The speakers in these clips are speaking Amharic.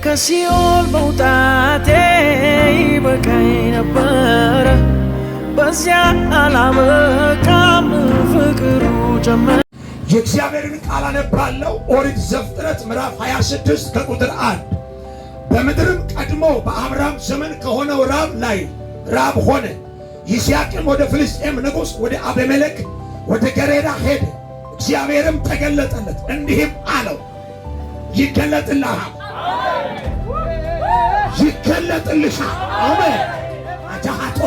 ከሲኦል መውጣቴ ይበቃኝ ነበረ፣ በዚያ አላበቃም፣ ፍቅሩ ጨመረ። የእግዚአብሔርን ቃል አነባለሁ። ኦሪት ዘፍጥረት ምዕራፍ 26 ከቁጥር 1። በምድርም ቀድሞ በአብርሃም ዘመን ከሆነው ራብ ላይ ራብ ሆነ። ይስሐቅም ወደ ፍልስጤም ንጉሥ ወደ አቤሜሌክ ወደ ገሬራ ሄደ። እግዚአብሔርም ተገለጠለት እንዲህም አለው፣ ይገለጥልሃል፣ ይገለጥልሻል። አሜን። አጃሃቶ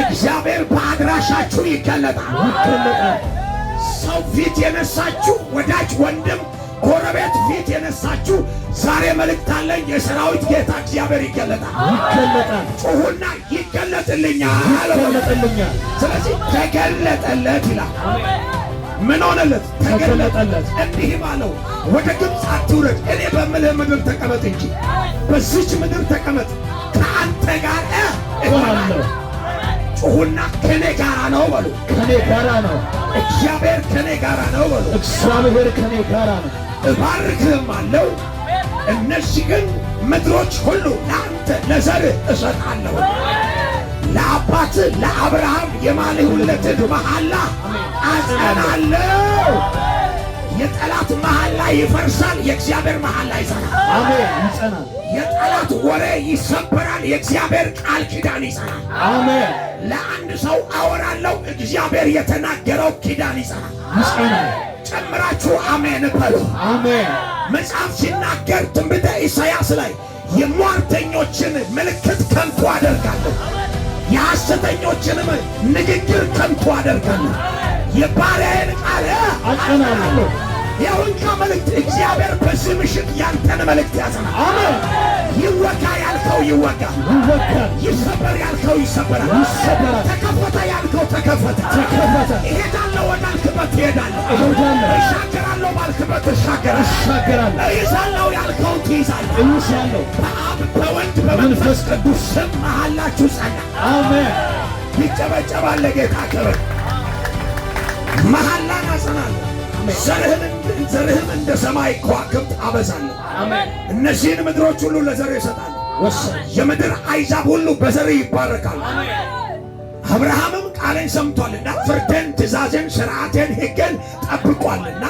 እግዚአብሔር በአድራሻችሁ ይገለጣል። ይገለጣል። ሰው ፊት የነሳችሁ፣ ወዳጅ፣ ወንድም፣ ጎረቤት ፊት የነሳችሁ ዛሬ መልእክት አለኝ። የሰራዊት ጌታ እግዚአብሔር ይገለጣል። ይገለጣል። ጩሁና ይገለጥልኛል። ይገለጥልኛል። ስለዚህ ተገለጠለት ይላል። ምን ሆነለት? ተገለጠለት። እንዲህም አለው፣ ወደ ግብፅ አትውረድ፣ እኔ በምልህ ምድር ተቀመጥ እንጂ በዚች ምድር ተቀመጥ፣ ከአንተ ጋር እሆናለሁ። ጩሁና ከኔ ጋራ ነው በሉ። ከኔ ጋራ ነው። እግዚአብሔር ከኔ ጋራ ነው በሉ። እግዚአብሔር ከኔ ጋራ ነው። እባርክህም አለው። እነዚህ ግን ምድሮች ሁሉ ለአንተ ለዘርህ እሰጣለሁ። ለአባትህ ለአብርሃም የማልሁለትን መሐላ አጸናለሁ። የጠላት መሐላ ይፈርሳል፣ የእግዚአብሔር መሐላ ይጸናል። አሜን። ይጸናል። የጠላት ወሬ ይሰበራል፣ የእግዚአብሔር ቃል ኪዳን ይጸናል። አሜን። ለአንድ ሰው አወራለሁ፣ እግዚአብሔር የተናገረው ኪዳን ይጸናል። ይጸናል። ጨምራችሁ አሜን በሉ። አሜን። መጽሐፍ ሲናገር ትንቢተ ኢሳይያስ ላይ የሟርተኞችን ምልክት ከንቱ አደርጋለሁ፣ የሐሰተኞችንም ንግግር ከንቱ አደርጋለሁ፣ የባሪያዬን ቃል አጸናለሁ። የውንካ መልእክት እግዚአብሔር በዚህ ምሽት ያንተን መልእክት ያጸናል። አሜን። ይወጋ ያልከው ይወጋ፣ ይወጋል። ይሰበር ያልከው ይሰበራል፣ ይሰበራል። ተከፈተ ያልከው ተከፈተ፣ ተከፈተ። እሄዳለሁ ወዳልክበት ትሄዳለህ፣ እሄዳለሁ። እሻገራለሁ ባልክበት ትሻገራለህ፣ እሻገራለሁ። እይዛለሁ ያልከውን ትይዛለህ። እይዛለሁ። በአብ በወልድ በመንፈስ ቅዱስ ስም መሐላችሁ ጸና። አሜን። ይጨበጨባል ለጌታ ክብር። መሐላን አጸናለሁ፣ ዘርህም እንደ ሰማይ ከዋክብት አበዛለሁ። አሜን። እነዚህን ምድሮች ሁሉ ለዘርህ እሰጣለሁ። ወሰን የምድር አሕዛብ ሁሉ በዘርህ ይባረካሉ። አብርሃምም ቃሌን ሰምቷልና ፍርዴን፣ ትእዛዜን፣ ስርዓቴን፣ ሕጌን ጠብቋልና፣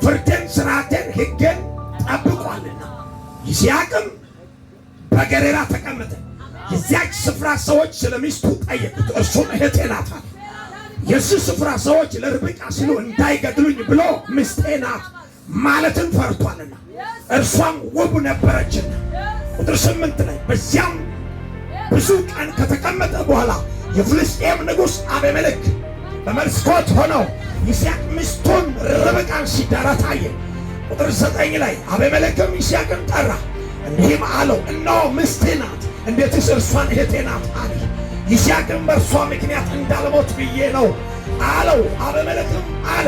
ፍርዴን፣ ስርዓቴን፣ ሕጌን ጠብቋልና። ይስሐቅም በገሬራ ተቀመጠ። የዚያች ስፍራ ሰዎች ስለ ሚስቱ ጠየቁት፣ እርሱም እህቴ ናት አለ። የዚህ ስፍራ ሰዎች ለርብቃ ሲሉ እንዳይገድሉኝ ብሎ ሚስቴ ናት ማለትን ፈርቷልና እርሷም ውብ ነበረችና። ቁጥር 8 ላይ በዚያም ብዙ ቀን ከተቀመጠ በኋላ የፍልስጤም ንጉሥ አቤሜሌክ በመስኮት ሆነው ይስሐቅ ሚስቱን ርብቃን ሲዳራ ታየ። ቁጥር 9 ላይ አቤሜሌክም ይስሐቅን ጠራ፣ እንዲህም አለው፣ እነሆ ሚስትህ ናት፣ እንዴትስ እርሷን እህቴ ናት አለ። ይስሐቅም በእርሷ ምክንያት እንዳልሞት ብዬ ነው አለው። አቤሜሌክም አለ፣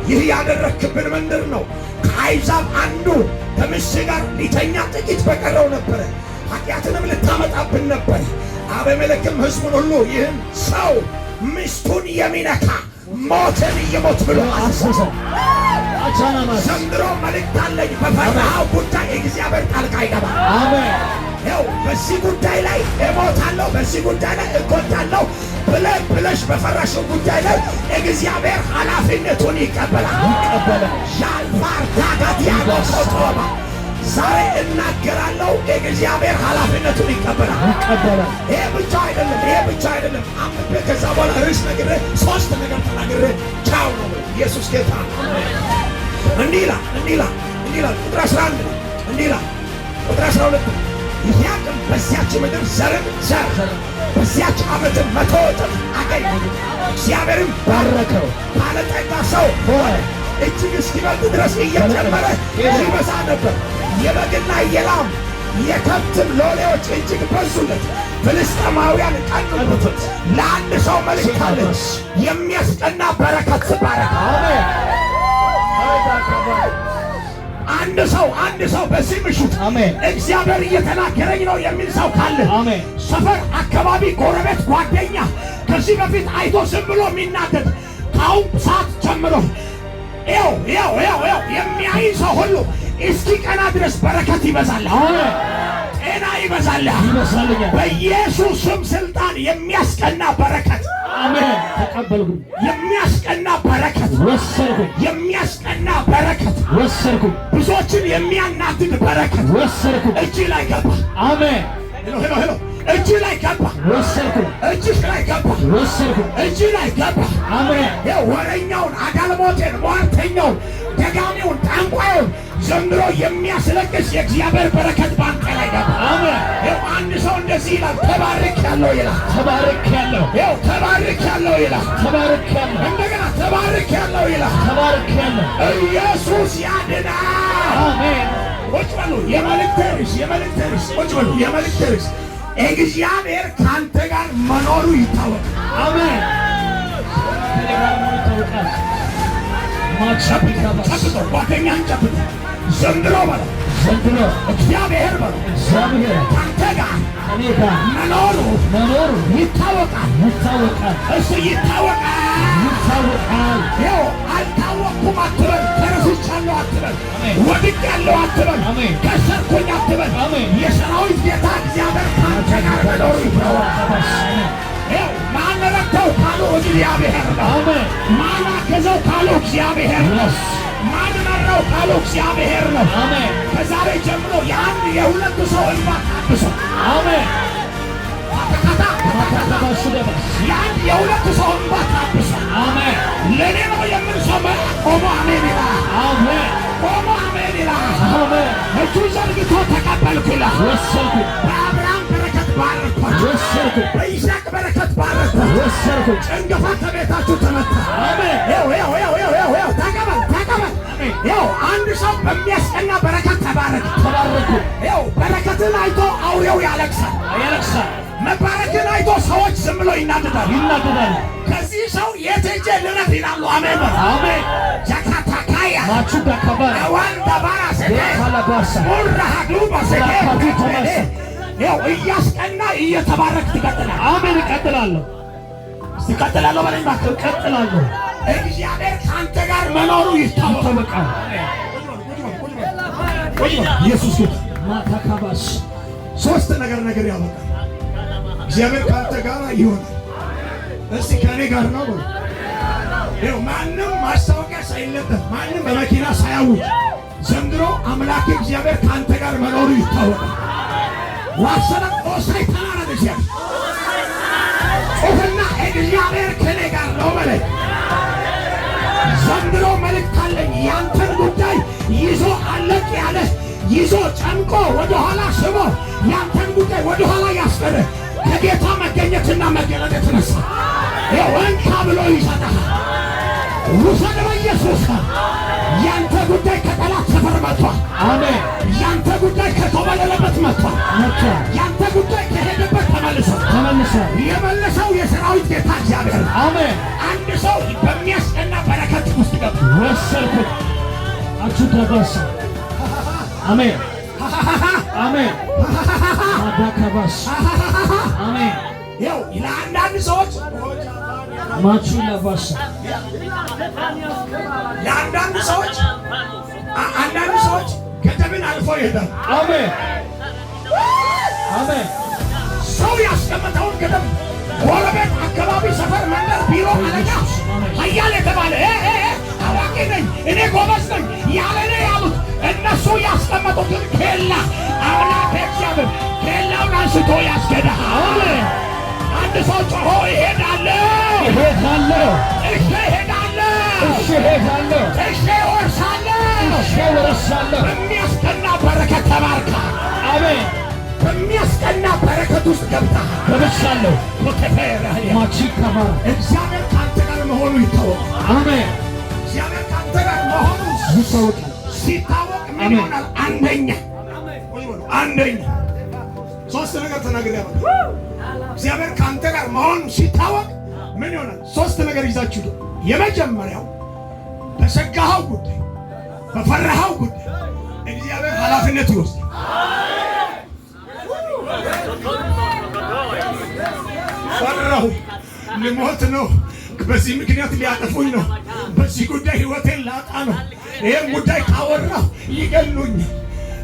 ይህ ያደረግክብን ምንድር ነው? ከአሕዛብ አንዱ ከሚስትህ ጋር ሊተኛ ጥቂት በቀረው ነበረ፣ ኃጢአትንም ልታመጣብን ነበር። አቤሜሌክም ሕዝቡን ሁሉ ይህን ሰው ሚስቱን የሚነካ ሞትን ይሞት ብሎ አዘዘ። አዘዘ። አቻናማስ ዘንድሮ መልእክት አለኝ። በፈራኸው ጉዳይ እግዚአብሔር ጣልቃ ይገባል። አሜን። ይኸው በዚህ ጉዳይ ላይ እሞታለሁ፣ በዚህ ጉዳይ ላይ እጎዳለሁ ብለህ ብለሽ በፈራሽው ጉዳይ ላይ እግዚአብሔር ኃላፊነቱን ይቀበላል። ይቀበላል። ዣልቫርዳጋዲያኖ ኮቶባ ዛሬ እናገራለሁ፣ እግዚአብሔር ኃላፊነቱን ይቀበላል። ይቀበላል። ይሄ ብቻ አይደለም፣ ይሄ ብቻ አይደለም። አንብቤ ከዛ በኋላ ርዕስ ነግሬ ሶስት ነገር ተናግሬ ቻው ነው። ኢየሱስ ጌታ ነው። እንዲህ ይላል፣ እንዲህ ይላል፣ እንዲህ ይላል። ቁጥር 11 ላይ እንዲህ ይላል። ቁጥር 12 ይስሐቅም በዚያች ምድር ዘርን ዘራ፣ በዚያች ዓመትም 100 እጥፍ አገኘ። እግዚአብሔርም ባረከው። ባለጠጋ ሰው ሆነ። እጅግ እስኪበልጥ ድረስ እየጨመረ ይበዛ ነበር። የበግና የላም የከብትም ሎሌዎች እጅግ በዙለት። ፍልስጥኤማውያን ቀኑበት። ለአንድ ሰው መልእክት አለች። የሚያስቀና በረከት ትባረክ። አሜን። አንድ ሰው አንድ ሰው በዚህ ምሽት አሜን። እግዚአብሔር እየተናገረኝ ነው የሚል ሰው ካለ አሜን። ሰፈር፣ አካባቢ፣ ጎረቤት፣ ጓደኛ ከዚህ በፊት አይቶ ዝም ብሎ የሚናደድ ከአሁን ሰዓት ጀምሮ ይኸው ይኸው ይኸው ይኸው የሚያይ ሰው ሁሉ እስኪ ቀና ድረስ በረከት ይበዛልሃል። አሜን። ጤና ይበዛልሃል። ይበዛልኛል። በኢየሱስ ስም ስልጣን የሚያስቀና በረከት፣ አሜን። ተቀበልኩኝ። የሚያስቀና በረከት፣ ወሰድኩኝ። የሚያስቀና በረከት፣ ወሰድኩኝ። ብዙዎችን የሚያናድድ በረከት ወሰድኩኝ። እጅ ላይ ገባ። አሜን። Hello, hello, hello! እጅ ላይ ገባ። ወሰድኩኝ። እጅሽ ላይ ገባ። ወሰድኩኝ። እጅ ላይ ገባ። አሜን። ይኸው ወሬኛውን፣ አጋልሞቴን፣ ሟርተኛውን፣ ደጋሚውን፣ ጠንቋዩን ዘንድሮ የሚያስለቅስ የእግዚአብሔር በረከት ባንተ ላይ ገባ። አሜን። ይኸው አንድ ሰው እንደዚህ ይላል፣ ተባርኬያለሁ ይላል። ተባርኬያለሁ። ይኸው ተባርኬያለሁ ይላል። ተባርኬያለሁ። እንደገና ተባርኬያለሁ ይላል። ተባርኬያለሁ። ኢየሱስ ያድናል። አሜን። ቁጭ በሉ። የመልእክቴ ርዕስ፣ የመልእክቴ ርዕስ፣ ቁጭ በሉ። የመልእክቴ ርዕስ እግዚአብሔር ከአንተ ጋር መኖሩ ይታወቃል። አሜን። ከእኔ ጋር መሆኑ ይታወቃል። ማቻ ጨብጦ ጨብጦ ጓደኛህን ጨብጦ ዘንድሮ በለው፣ ዘንድሮ እግዚአብሔር በለው፣ እግዚአብሔር ከአንተ ጋር ከእኔ ጋር መኖሩ መኖሩ ይታወቃል። ይታወቃል። እሱ ይታወቃል። ይታወቃል። ይኸው አልታወቅኩም አትበል፣ ተረስቻለሁ አትበል፣ አሜን። ወድቄያለሁ አትበል፣ አሜን። ከሰርኩኝ አትበል። አሜን። የሰራዊት ጌታ እግዚአብሔር ከአንተ ጋር መኖሩ ይታወቃል። ይኸው ማን ረዳው ካሉ እግዚአብሔር ነው። አሜን። ማን አገዘው ካሉ እግዚአብሔር ነው። Yes. ማን መራው ካሉ እግዚአብሔር ነው። አሜን። ከዛሬ ጀምሮ የአንድ የሁለቱ ሰው እንባ ታብሶ አሜን። ካታካታ ማታካባሱ ደባስ የአንድ የሁለቱ ሰው እንባ ታብሶ አሜን። ለእኔ ነው የምንሰማ። ቆሞ አሜን ይላል። አሜን። ቆሞ አሜን ይላል። አሜን። እጁ ዘርግቶ ተቀበልኩ ይላል። ወሰድኩኝ። በአብርሃም በረከት ባረኳችሁ፣ ወሰድኩኝ። በይስሐቅ በረከት ባረኳችሁ። ወሰድኩኝ። ጭንገፋ ከቤታችሁ ተመታ። አሜን። ይኸው ይኸው ይኸው ይኸው ይኸው ይኸው ተቀበል ተቀበል። ይኸው አንድ ሰው በሚያስቀና በረከት ተባረከ። ተባረኩ። ይኸው በረከትን አይቶ አውሬው ያለቅሳል። ያለቅሳል። መባረክን አይቶ ሰዎች ዝም ብሎ ይናደዳሉ። ይናደዳል። ከዚህ ሰው የት ሄጄ ልረፍ ይላሉ። አሜን በል። አሜን። ጃካታካያ ማቹ ዳካባራ አዋንዳ ባራ ሰቴ ካላባሳ ሙራሃዱ ባሰቴ ላካቱ ተመስ ይኸው እያስቀና እየተባረክ ትቀጥላለህ። አሜን። እቀጥላለሁ። እስቲ እቀጥላለሁ በለኝ እባክህ። እቀጥላለሁ። እግዚአብሔር ከአንተ ጋር መኖሩ ይታወቃል። ይታወቃል። ኢየሱስ ጌታ። ማታካባስ ሶስት ነገር ነገር ያበቃል። እግዚአብሔር ከአንተ ጋር ይሆናል። እስቲ ከእኔ ጋር ነው በሉ። ይኸው ማንም ማስታወቂያ ሳይለጠፍ፣ ማንም በመኪና ሳያውጅ ዘንድሮ አምላክ እግዚአብሔር ከአንተ ጋር መኖሩ ይታወቃል። ዋሰነ ኦሳይ ተናራ እግዚአብሔር ጩኽና እግዚአብሔር ከእኔ ጋር ነው በለኝ። ዘንድሮ መልእክት አለኝ። ያንተን ጉዳይ ይዞ አለቅ ያለ፣ ይዞ ጨምቆ ወደኋላ ስቦ ያንተን ጉዳይ ወደኋላ ያስቀረ ከጌታ መገኘትና መገለጥ የተነሳ ይኸው እንካ ብሎ ይሰጥሃል። ውሰድ በኢየሱስ። ያንተ ጉዳይ ከጠላት ሰፈር መጥቷል። አሜን። ያንተ ጉዳይ ከተበለለበት መጥቷል። መጥቷል። ያንተ ጉዳይ ከሄደበት ተመልሷል። ተመልሷል። የመለሰው የሰራዊት ጌታ እግዚአብሔር ነው። አሜን። አንድ ሰው በሚያስቀና በረከት ውስጥ ገባ። ወሰድኩት። አቹ ዳባሳ አሜን። አሜን። ማዳካባስ አሜን። ይኸው ለአንዳንድ ሰዎች ማቹ ላባሳ ለአንዳንድ ሰዎች አንዳንድ ሰዎች ገደብን አልፎ ይሄዳል። አሜን። አሜን። ሰው ያስቀመጠውን ገደብ ጎረቤት፣ አካባቢ፣ ሰፈር፣ መንደር፣ ቢሮ አለቃ ኃያል የተባለ እ እ እ አዋቂ ነኝ እኔ ጎበዝ ነኝ ያለ እኔ ያሉት እነሱ ያስቀመጡትን ኬላ አምላክ እግዚአብሔር ኬላውን አንስቶ ያስገዳል። አንድ ሰው ጮሆ ይሄዳለሁ፣ እሄዳለሁ። እሺ እሄዳለሁ፣ እሺ እሄዳለሁ። እሺ እወርሳለሁ። እሺ እወርሳለሁ። በሚያስቀና በረከት ተባርካ አሜን። በሚያስቀና በረከት ውስጥ ገብተሃል። ገብቻለሁ። ኮተፈራያ ማቺ ካባራ እግዚአብሔር ከአንተ ጋር መሆኑ ይታወቃል። አሜን። እግዚአብሔር ከአንተ ጋር መሆኑ ይታወቃል። ሲታወቅ ምን አሜን። ይሆናል? አንደኛ አንደኛ ሶስት ነገር ተናግሬ ያበቃል። እግዚአብሔር ከአንተ ጋር መሆኑ ሲታወቅ ምን ይሆናል? ሶስት ነገር ይዛችሁ ሂዱ። የመጀመሪያው በሰጋኸው ጉዳይ፣ በፈራኸው ጉዳይ እግዚአብሔር ኃላፊነት ይወስዳል። ፈራሁ፣ ልሞት ነው፣ በዚህ ምክንያት ሊያጠፉኝ ነው፣ በዚህ ጉዳይ ህይወቴን ላጣ ነው፣ ይሄን ጉዳይ ካወራሁ ይገሉኛል።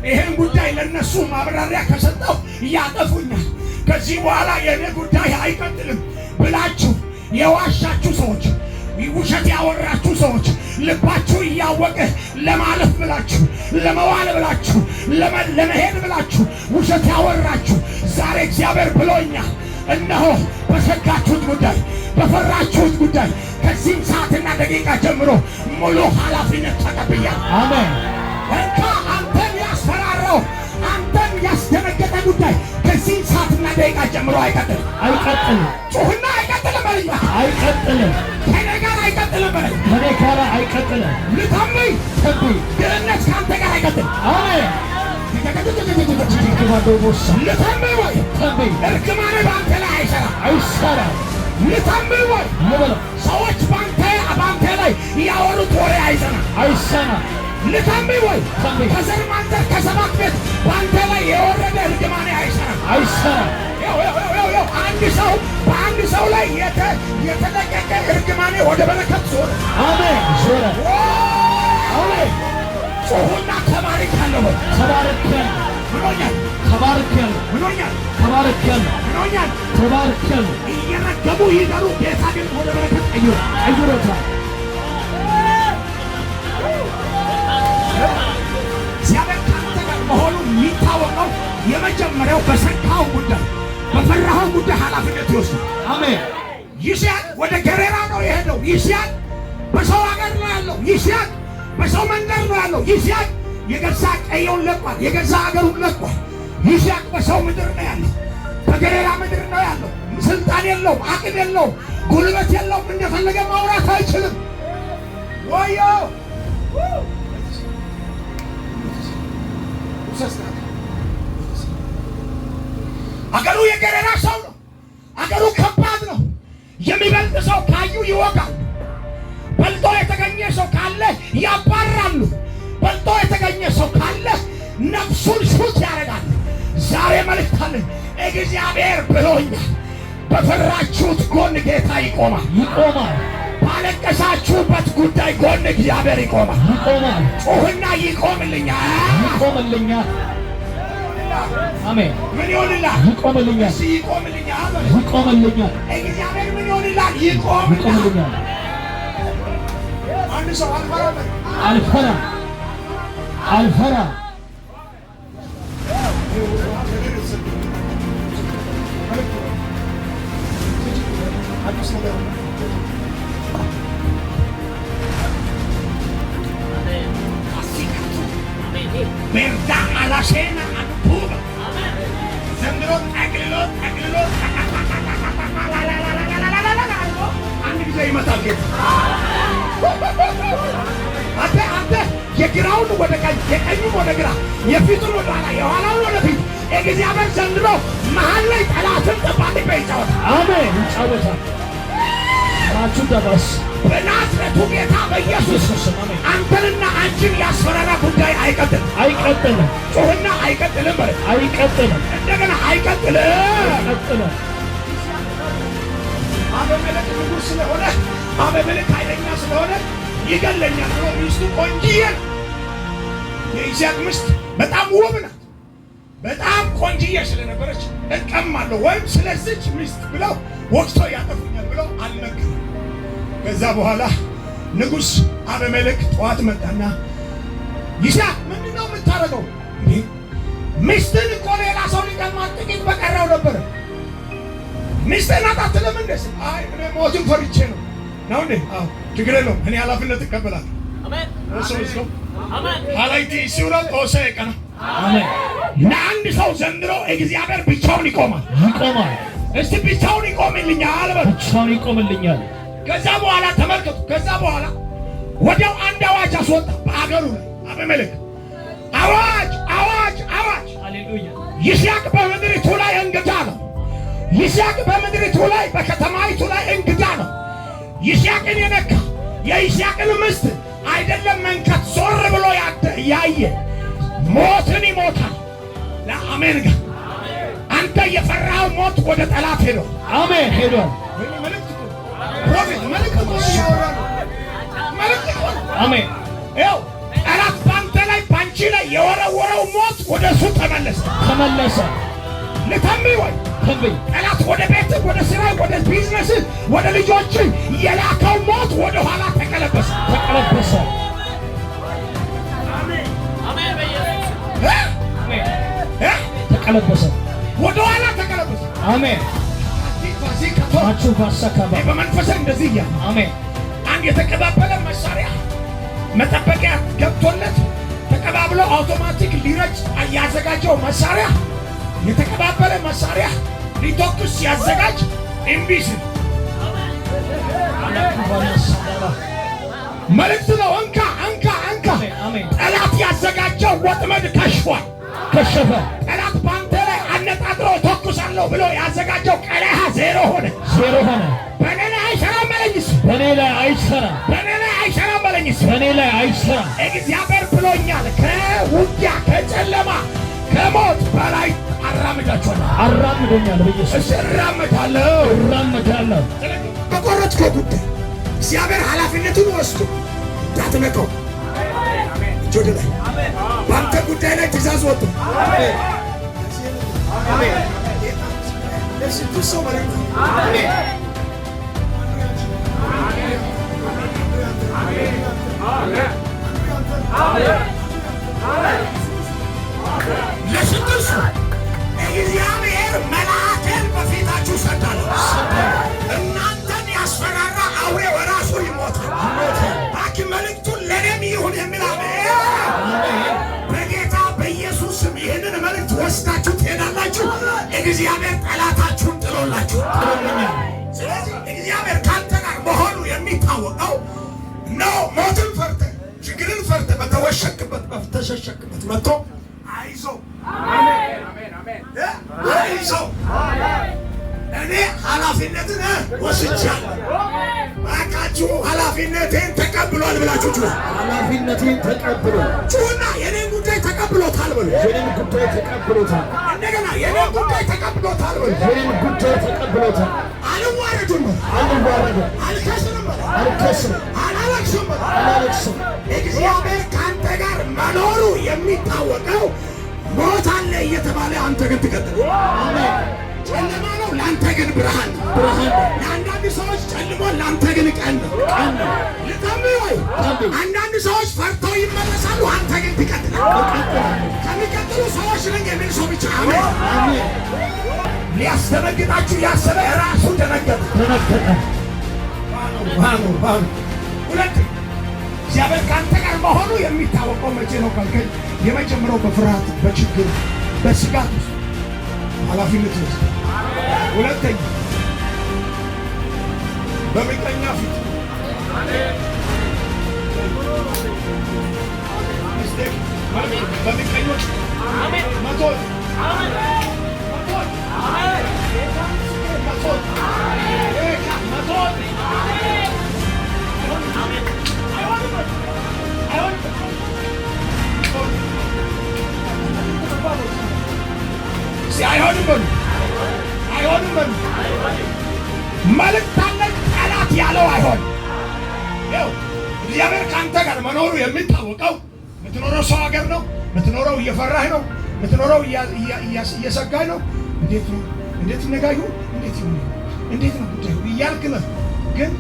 ይሄን ጉዳይ ለነሱ ማብራሪያ ከሰጠሁ ያጠፉኛል። ከዚህ በኋላ የእኔ ጉዳይ አይቀጥልም ብላችሁ የዋሻችሁ ሰዎች፣ ውሸት ያወራችሁ ሰዎች፣ ልባችሁ እያወቀ ለማለፍ ብላችሁ፣ ለመዋል ብላችሁ፣ ለመሄድ ብላችሁ ውሸት ያወራችሁ፣ ዛሬ እግዚአብሔር ብሎኛል። እነሆ በሰጋችሁት ጉዳይ፣ በፈራችሁት ጉዳይ ከዚህም ሰዓትና ደቂቃ ጀምሮ ሙሉ ኃላፊነት ተቀብያለሁ። አሜን። እንካ፣ አንተን ያስፈራራው፣ አንተን ያስደነገጠ ጉዳይ ከዚህም ሰዓትና ደቂቃ ጀምሮ አይቀጥልም። አይቀጥልም። ጩህና አይቀጥልም በለኝ። አይቀጥልም። ከእኔ ጋር አይቀጥልም በለኝ። ከኔ ጋር አይቀጥልም። ልተንብይ፣ ተንብይ። ድህነት ከአንተ ጋር አይቀጥልም። አሜን። ልተንብይ ወይ? ተንብይ። እርግማን በአንተ ላይ አይሰራም። አይሰራም። ልተንብይ ወይ? ልበለው። ሰዎች በአንተ ላይ ያወሩት ወሬ አይሰራም። አይሰራም። ልተንብይ ወይ? ተንብይ። ከዘር ማንዘር ከሰባት ቤት በአንተ ላይ የወረደ እርግማን አይሰራም። አይሰራም። ያው ያው ያው ያው አንድ ሰው በአንድ ሰው ላይ የተለቀቀ እርግማኔ ወደ በረከት ዞረ። አሜን። ዞረ። አሜን። ጩሁና ተባርካለሁ በል። ተባርኬያለሁ። ብሎኛል። ተባርኬያለሁ። ብሎኛል። ተባርኬያለሁ። ብሎኛል። ተባርኬያለሁ። እየረገሙ ይደሩ፣ ጌታ ግን ወደ በረከት ቀይሮ ቀይሮታል። እግዚአብሔር ከአንተ ጋር መሆኑ የሚታወቀው የመጀመሪያው በሰጋኸው ጉዳይ፣ በፈራኸው ጉዳይ ኃላፊነት ይወስዳል። አሜን። ይስሐቅ ወደ ገሬራ ነው የሄደው። ይስሐቅ በሰው ሀገር ነው ያለው። ይስሐቅ በሰው መንደር ነው ያለው። ይስሐቅ የገዛ ቀየውን ለቋል። የገዛ ሀገሩን ለቋል። ይስሐቅ በሰው ምድር ነው ያለው። በገሬራ ምድር ነው ያለው። ስልጣን የለውም፣ አቅም የለውም፣ ጉልበት የለውም። እንደፈለገ ማውራት አይችልም። ወዮ፣ አገሩ የገሬራ ሰው ነው። አገሩ ከባድ ነው። የሚበልጥ ሰው ካዩ ይወጋል። በልጦ የተገኘ ሰው ካለ ያባራሉ። በልጦ የተገኘ ሰው ካለ ነፍሱን shoot ያደርጋል። ዛሬ መልእክት አለኝ። እግዚአብሔር ብሎኛል። በፈራችሁት ጎን ጌታ ይቆማል። ይቆማል። ባለቀሳችሁበት ጉዳይ ጎን እግዚአብሔር ይቆማል። ይቆማል። ጩህና ይቆምልኛል። ይቆምልኛል። አሜን። ምን ይሆንልሃል? ይቆምልኛል። እስኪ ይቆምልኛል በል። ይቆምልኛል። እግዚአብሔር ምን ይሆንልሃል? ይቆምልሃል። ይቆምልኛል። አንድ ሰው አልፈራም በል። አልፈራም። አልፈራም። ቤርዳ አላሼና አንቱባ፣ ዘንድሮ ጠቅልሎ ጠቅልሎ አንድ ጊዜ ይመታል ጌታ። አንተ የግራውን ወደ ቀኝ፣ የቀኙን ወደ ግራ፣ የፊቱን ወደ ኋላ፣ የኋላውን ወደ ፊት፣ እግዚአብሔር ዘንድሮ መሀል ላይ ጠላትን ጠባቂ ይጫወታል። አሜን። ይጫወታል። ማቹ ደባስ። በናዝረቱ ጌታ በኢየሱስ ኢየሱስ ስም አሜን። አንተንና አንቺን ያስፈራራ ጉዳይ አይቀጥልም። አይቀጥልም። ጩህና አይቀጥልም በል። አይቀጥልም። እንደገና አይቀጥልም። አይቀጥልም። አቤሜሌክ ንጉሥ ስለሆነ፣ አቤሜሌክ ኃይለኛ ስለሆነ ይገለኛል ብሎ፣ ሚስቱ ቆንጅዬ ነው። የይስሐቅ ሚስት በጣም ውብ ናት። በጣም ቆንጅዬ ስለነበረች እቀማለሁ ወይም ስለዚች ሚስት ብለው ወቅተው ያጠፉኛል ብለው አልነገሩም። ከዛ በኋላ ንጉሥ አቤሜሌክ ጠዋት መጣና ይስሐቅ፣ ምንድን ነው የምታደርገው? እንዴ፣ ሚስትን እኮ ሌላ ሰው ሊቀማት ጥቂት በቀረው ነበረ። ሚስትህን አታትልም እንዴ? አይ፣ እኔ ሞትን ፈርቼ ነው። ነው እንዴ? አዎ፣ ችግር የለውም፣ እኔ ኃላፊነት እቀበላለሁ። እሱ ሀላይቲ ሲውራ ጦሰ ቀና። አሜን። ለአንድ ሰው ዘንድሮ እግዚአብሔር ብቻውን ይቆማል። ይቆማል። እስቲ ብቻውን ይቆምልኛል በሉ። ብቻውን ይቆምልኛል። ከዛ በኋላ ተመልከቱ። ከዛ በኋላ ወዲያው አንድ አዋጅ አስወጣ በአገሩ ላይ አቤሜሌክ። አዋጅ፣ አዋጅ፣ አዋጅ! ሃሌሉያ። ይስሐቅ በምድሪቱ ላይ እንግዳ ነው። ይስሐቅ በምድሪቱ ላይ፣ በከተማይቱ ላይ እንግዳ ነው። ይስሐቅን የነካ፣ የይስሐቅን ሚስት አይደለም መንካት፣ ዞር ብሎ ያየ ሞትን ይሞታል። ለአሜን ጋር አንተ የፈራኸው ሞት ወደ ጠላት ሄዶ አሜን። ሄዷል። መልእክት እኮ ነው። Prophet መልእክት እኮ ነው፣ እያወራ ነው። መልእክት እኮ ነው። አሜን። ይኸው ላይ የወረወረው ሞት ወደ እሱ ተመለሰ። ተመለሰ። ልተንብይ ወይ? ተንብይ። ጠላት ወደ ቤት፣ ወደ ስራ፣ ወደ ቢዝነስ፣ ወደ ልጆች የላከው ሞት ወደ ኋላ ተቀለበሰ። ተቀለበሰ። እ? አሜን። እ? ተቀለበሰ። ወደ ኋላ ተቀለበሰ። አሜን። በዚህ ከቶ ማቹ ባሰካባ። በመንፈስ እንደዚህ እያለ አሜን። አንድ የተቀባበለ መሳሪያ መጠበቂያ ገብቶለት ተቀባብሎ አውቶማቲክ ሊረጭ ያዘጋጀው መሳሪያ፣ የተቀባበለ መሳሪያ ሊተኩስ ሲያዘጋጅ እምቢ ሲል መልእክት ነው። እንካ፣ እንካ፣ እንካ። አሜን፣ አሜን። ጠላት ያዘጋጀው ወጥመድ ከሽፏል። ከሸፈ። ጠላት በአንተ ላይ አነጣጥሮ ተኩሳለሁ ብሎ ያዘጋጀው ቀለሃ ዜሮ ሆነ። ዜሮ ሆነ። በእኔ ላይ አይሰራም በለኝስ። በእኔ ላይ አይሰራም። በእኔ ላይ አይሰራም በለኝስ። በእኔ ላይ አይሰራም። እግዚአብሔር ብሎኛል። ከውጊያ፣ ከጨለማ፣ ከሞት በላይ አራምዳችኋለሁ። አራምዶኛል በኢየሱስ። እሺ፣ እራመዳለሁ። እራመዳለሁ። በቆረጥከው ጉዳይ እግዚአብሔር ኃላፊነቱን ወስዶ እንዳትነቀው እጅ ወደ ላይ። በአንተ ጉዳይ ላይ ትእዛዝ ወጥቶ ለስድስት ሰው መልእክት። ለስድስቱ እግዚአብሔር መልአኬን በፊታችሁ ሰዳለሁ። እናንተን ያስፈራራ አውሬ በራሱ ይሞታል። እባክህ መልእክቱን ለእኔም ይሁን የሚል አሜን። በጌታ በኢየሱስ ስም ይህንን መልእክት ወስዳችሁ ትሄዳላችሁ። እግዚአብሔር ጠላታችሁን ጥሎላችሁ። ስለዚህ እግዚአብሔር ካንተ ጋር መሆኑ የሚታወቀው ነው። ሞትን ፈርተህ፣ ችግርን ፈርተህ በተወሸክበት በተሸሸክበት መጥቶ አይዞ አይዞ እኔ ኃላፊነትን ወስጃለሁ። እባካችሁ ኃላፊነቴን ተቀብሏል ብላችሁ ጩሁ። ኃላፊነቴን ተቀብሏል። ጩሁና የኔን ጉዳይ ተቀብሎታል በሉ። የኔን ጉዳይ ተቀብሎታል። እንደገና የኔን ጉዳይ ተቀብሎታል በሉ። የኔን ጉዳይ ተቀብሎታል። አልዋረድም በሉ። አልዋረድም። አልከስርም በሉ። አልከስርም። አላለቅስም በሉ። አላለቅስም። እግዚአብሔር ከአንተ ጋር መኖሩ የሚታወቀው ሞት አለ እየተባለ አንተ ግን ትቀጥል። አሜን። ጨለማ ነው፣ ለአንተ ግን ብርሃን ነው። ብርሃን ነው። ለአንዳንድ ሰዎች ጨልሞ፣ ለአንተ ግን ቀን ነው። ቀን ነው። ልተንብይ ወይ? ተንብይ። አንዳንድ ሰዎች ፈርተው ይመለሳሉ፣ አንተ ግን ትቀጥላለህ። እቀጥላለሁ። ከሚቀጥሉ ሰዎች ነኝ የሚል ሰው ብቻ አሜን። አሜን። ሊያስደነግጣችሁ ያሰበ ራሱ ደነገጠ። ደነገጠ። ባኑ ባኑ ሁለት እግዚአብሔር ከአንተ ጋር መሆኑ የሚታወቀው መቼ ነው ካልከኝ፣ የመጀመሪያው በፍርሃት፣ በችግር፣ በስጋት ውስጥ ኃላፊነት ይወስዳል። ሁለተኛ በምቀኛ ፊት። በምቀኞች መቶ መቶ መቶ መቶ። እስኪ አይሆንም በሉ፣ አይሆንም በሉ። መልእክት አለኝ። ጠላት ያለው አይሆንም። ይኸው እግዚአብሔር ከአንተ ጋር መኖሩ የሚታወቀው የምትኖረው ሰው ሀገር ነው። የምትኖረው እየፈራህ ነው። የምትኖረው እየሰጋህ ነው። እንዴት ነው፣ እንዴት ነጋዩ፣ እንዴት ይሁን፣ እንዴት ነው ጉዳዩ እያልክ ነው። ግን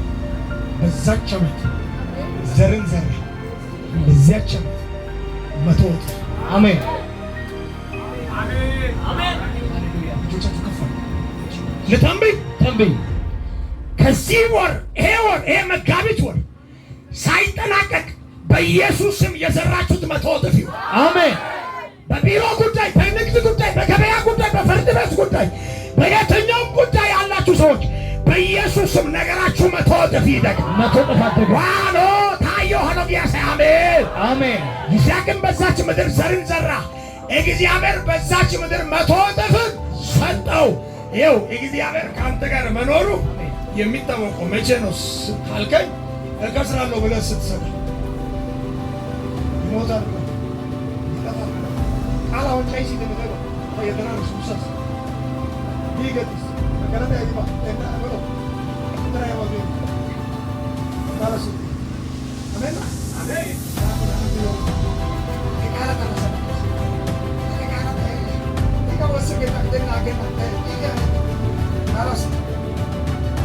በዛች ዓመት ዘርን ዘራ፣ በዚያች ዓመት 100 እጥፍ። አሜን። እጆቻችሁ ከፍ አድርጉ። ልተንብይ። ተንብይ። ከዚህ ወር፣ ይሄ ወር፣ ይሄ መጋቢት ወር ሳይጠናቀቅ በኢየሱስ ስም የዘራችሁት 100 እጥፍ ይሁን። አሜን። በቢሮ ጉዳይ፣ በንግድ ጉዳይ፣ በገበያ ጉዳይ፣ በፍርድ ቤት ጉዳይ፣ በየትኛውም ጉዳይ ያላችሁ ሰዎች በኢየሱስ ስም ነገራችሁ 100 እጥፍ ይደግ። 100 እጥፍ አደገ። ዋኖ ታየ ሆኖ ቢያሳይ አሜን። አሜን። ይስሐቅም በዛች ምድር ዘርን ዘራ። እግዚአብሔር በዛች ምድር 100 እጥፍ ሰጠው። ይኸው እግዚአብሔር ከአንተ ጋር መኖሩ የሚታወቀው መቼ ነው ካልከኝ፣ እከስራለሁ ብለህ ስትሰጋ፣ ይሞታል ብለህ፣ ይጠፋል ብለህ ቃል አሁን ጫይ ሲተመተው የተናንስ ውሰስ ቢገጥስ መከረታ ያዲባ እና ብሎ ተራ ያወጡ ካላሱ አሜን አሜን።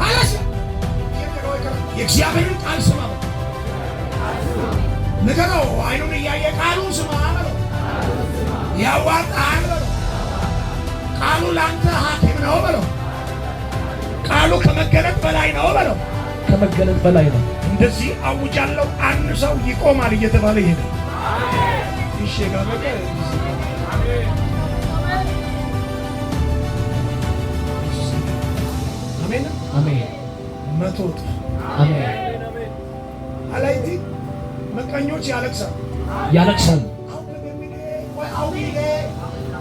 አላስ የእግዚአብሔርን ቃል ስማ በለው። ንገረው፣ አይኑን እያየ ቃሉን ስማ በለው። ያዋጣሃል በለው። ቃሉ ለአንተ ሐኪም ነው በለው። ቃሉ ከመገለጥ በላይ ነው በለው። ከመገለጥ በላይ ነው። እንደዚህ አውጃለሁ። አንድ ሰው ይቆማል እየተባለ ይሄዳል። እሺ ጋር በቃ አሜን። አሜን። 100 እጥፍ። አሜን። አላይቲ ምቀኞች ያለቅሳል። ያለቅሳሉ።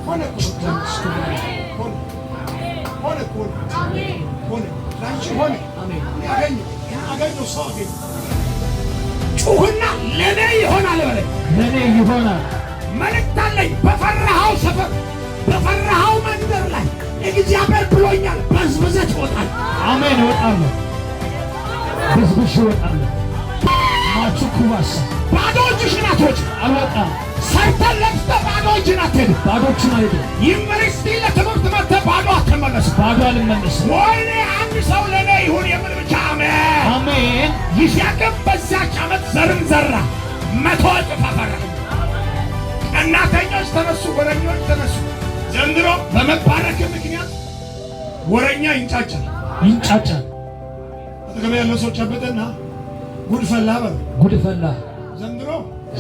ሆነ ሆነ ሆነ ሆነ ላንቺ ሆነ። አሜን። አገኘሁ አገኘሁ ሰው አገኘሁ። ጩህና ለኔ ይሆናል በለኝ። ለእኔ ይሆናል። መልእክት አለኝ። በፈራኸው ሰፈር በፈራኸው መንደር ላይ እግዚአብሔር ብሎኛል። በዝብዘህ ትወጣለህ። አሜን። እወጣለሁ። በዝብዤ እወጣለሁ። ማቹኩባስ። ባዶ እጅሽን አትወጭም። አልወጣም። ሰርተህ ለፍተህ ባዶ እጅህን አትሄድም። ባዶ እጄን አልሄድም። ዩኒቨርሲቲ ለትምህርት መጥተህ ባዶ አትመለስም። ባዶ አልመለስም። ወይኔ አንድ ሰው ለእኔ ይሁን የምል ብቻ አሜን። አሜን። ይስሐቅም በዚያች ዓመት ዘርን ዘራ፣ 100 እጥፍ አፈራ። ቀናተኞች ተነሱ፣ ወረኞች ተነሱ። ዘንድሮ በመባረክ ምክንያት ወረኛ ይንጫጫል። ይንጫጫል። አጠገብ ያለው ሰው ጨብጥና ጉድ ፈላ በለው። ጉድ ፈላ። ዘንድሮ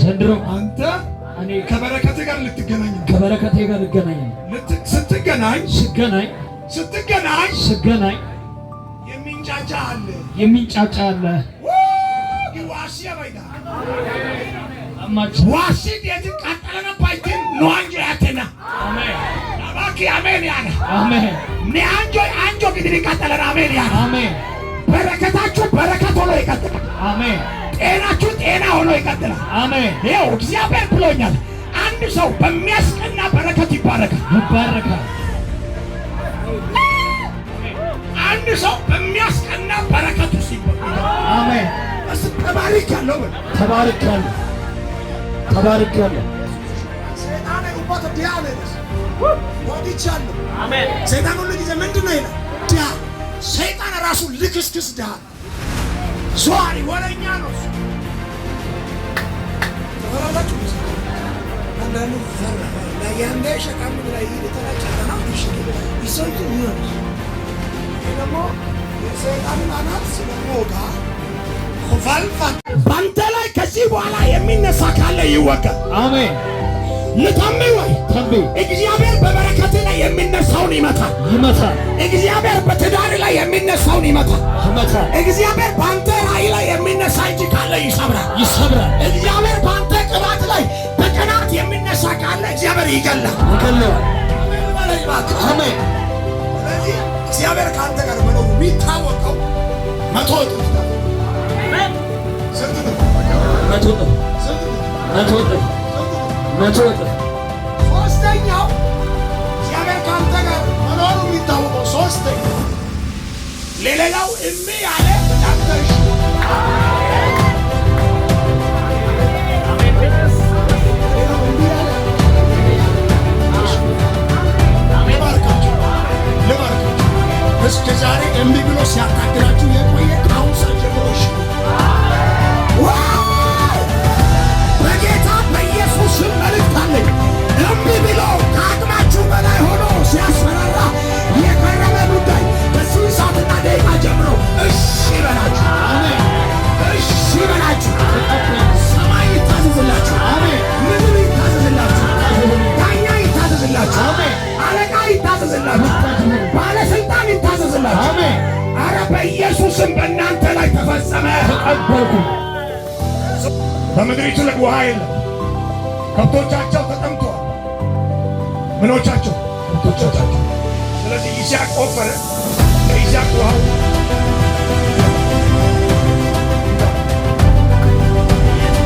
ዘንድሮ አንተ እኔ ከበረከት ጋር ልትገናኝ ነው። ከበረከቴ ጋር ልገናኝ ነው። ስትገናኝ ስገናኝ ስትገናኝ ስገናኝ የሚንጫጫ አለ። የሚንጫጫ አለ። ዋሲ ባይዳ አማች። ዋሲ የት ቃጠለነ ባይትን ነዋንጆ ያቴና አሜን። አባኪ አሜን ያለ አሜን። ኒአንጆ አንጆ ግድሪ ቃጠለነ አሜን ያለ። አሜን። በረከታችሁ በረከት ሆኖ ይቀጥላል። አሜን። ጤናችሁ ጤና ሆኖ ይቀጥላል። አሜን። ይኸው እግዚአብሔር ብሎኛል። አንድ ሰው በሚያስቀና በረከት ይባረካል። ይባረካል። አንድ ሰው በሚያስቀና በረከት ውስጥ ይባረካል። አሜን። እስ ተባርኬያለሁ በል። ተባርኬያለሁ። ተባርኬያለሁ። ሰይጣን ኡባት ዲያ ነው ወዲቻለሁ። ሰይጣን ሁሉ ጊዜ ምንድን ነው ይላል? ድሃ። ሰይጣን ራሱ ልክስክስ ድሃ፣ ዘዋሪ ወረኛ ነው። እሱ ተፈራላችሁ? አንዳንዱ ፈራ ያንደ ሸቃም ላይ የተራጨና ይሰው ይሆን ደግሞ የሰይጣንን አናት ስለሚወጋ ፋልፋ በአንተ ላይ ከዚህ በኋላ የሚነሳ ካለ ይወጋል። አሜን። ልተንብይ ወይ? ተንብይ። እግዚአብሔር በበረከት ላይ የሚነሳውን ይመታል። ይመታል። እግዚአብሔር በትዳር ላይ የሚነሳውን ይመታል። ይመታል። እግዚአብሔር በአንተ ራእይ ላይ የሚነሳ እጅ ካለ ይሰብራል። ይሰብራል። እግዚአብሔር በአንተ ቅባት ላይ በቅናት የሚነሳ ካለ እግዚአብሔር ይገላል። ይገለዋል። አሜን በለኝ እባክህ። አሜን። ስለዚህ እግዚአብሔር ከአንተ ጋር መኖሩ የሚታወቀው 100 እጥፍ ነው። ስንት ነው? 100 እጥፍ። ስንት ነው? 100 እጥፍ። ስንት ነው? 100 እጥፍ። ሶስተኛው እግዚአብሔር ከአንተ ጋር መኖሩ የሚታወቀው ሶስተኛው ለሌላው እምቢ ያለ ለአንተ እሺ። ሌላው እምቢ ያለ እሺ። ልባርካችሁ፣ ልባርካችሁ። እስከ ዛሬ እምቢ ብሎ ሲያታግላችሁ የቆየ ከአሁን ሰዓት ጀምሮ እሺ። Wow! በጌታ በኢየሱስ ስም መልእክት አለኝ። እምቢ ብሎ ከአቅማችሁ በላይ ሆኖ ሲያስፈራራ የከረመ ጉዳይ በዚህ ሰዓትና ደቂቃ ጀምሮ እሺ ይበላችሁ። አሜን። እሺ ይበላችሁ። ሰማይ ይታዘዝላችሁ። አሜን። ምድር ይታዘዝላችሁ። ዳኛ ይታዘዝላችሁ። አሜን። አለቃ ይታዘዝላችሁ። ባለስልጣን ይታዘዝላችሁ። አሜን። አረ በኢየሱስም በእናንተ ላይ ተፈጸመ። ተቀበልኩ። በምድሪቱ ላይ ውሃ የለም። ከብቶቻቸው ተጠምተዋል። ምኖቻቸው? ከብቶቻቸው። ስለዚህ ይስሐቅ ቆፈረ። ለይስሐቅ ውሃው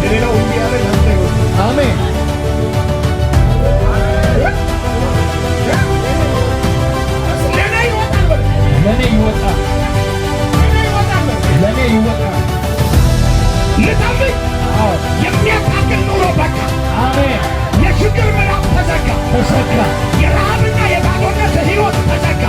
ለሌላው እምቢ ያለ ለአንተ ይሆናል። አሜን። ለእኔ ይወጣል በል። ለእኔ ይወጣል። ለእኔ ይወጣል በል። ለእኔ ይወጣል። ልጠብቅ። አዎ። የሚያታግል ኑሮ በቃ። አሜን። የችግር ምዕራፍ ተዘጋ። ተዘጋ። የረሃብና የባዶነት ሕይወት ተዘጋ።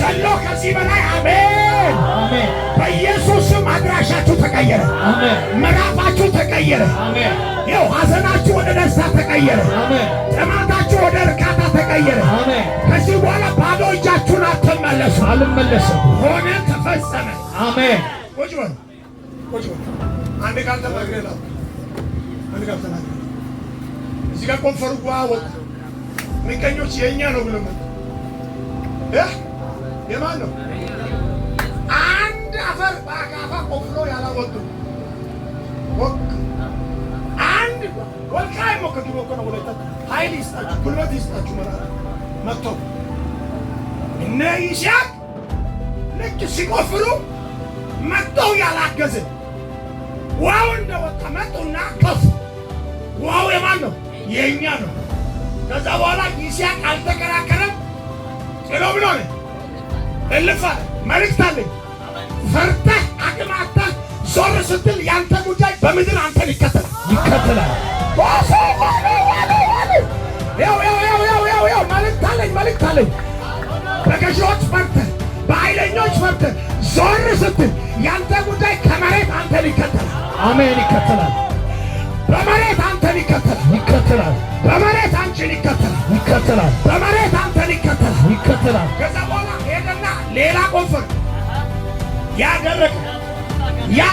ዘሎ ከዚህ በላይ አሜን። አሜን። በኢየሱስም አድራሻችሁ ተቀየረ። አሜን። ምዕራፋችሁ ተቀየረ። አሜን። ይኸው ሐዘናችሁ ወደ ደስታ ተቀየረ። አሜን። ጥማታችሁ ወደ እርካታ ተቀየረ። አሜን። ከዚህ በኋላ ባዶ እጃችሁን አትመለሱ። አልመለስም። ሆነ፣ ተፈጸመ። አሜን። ቁጭ በሉ፣ ቁጭ በሉ። አንድ ቃል ተናግሬ ላውቅ። አንድ ቃል ተናግሬ እዚህ ጋር ቆፈሩ፣ ውሃ ወጣ። ምቀኞች የእኛ ነው ብሎ መጡ። እ የማን ነው? አንድ አፈር በአካፋ ቆፍሮ ያላወጡ ወቅ አንድ ወልቃይ ሞከቱ ነው ወለታ ኃይል ይስጣችሁ፣ ጉልበት ይስጣችሁ። መራራ መጥተው እነ ይስሐቅ ልክ ሲቆፍሩ መጥተው ያላገዘ ውሃው እንደወጣ መጡና ከፍ ውሃው የማን ነው? የእኛ ነው። ከዛ በኋላ ይስሐቅ አልተከራከረም። ጥሎ ብሎ ነው እልፍ አለ። መልእክት አለኝ። ፈርተህ አቅም አጥተህ ዞር ስትል ያንተ ጉዳይ በምድር አንተን ይከተላል። ይከተላል። ያው ያው ያው ያው ያው ያው መልእክት አለኝ፣ መልእክት አለኝ። በገዢዎች ፈርተህ በኃይለኞች ፈርተህ ዞር ስትል ያንተ ጉዳይ ከመሬት አንተን ይከተላል። አሜን። ይከተላል። በመሬት አንተን ይከተላል። ይከተላል። በመሬት አንቺን ይከተላል። ይከተላል። በመሬት አንተን ይከተላል። ይከተላል። ከዛ በኋላ ሄደና ሌላ ቆፈረ። ያ ደረቀ። ያ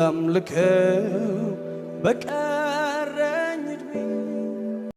አምልከው በቀ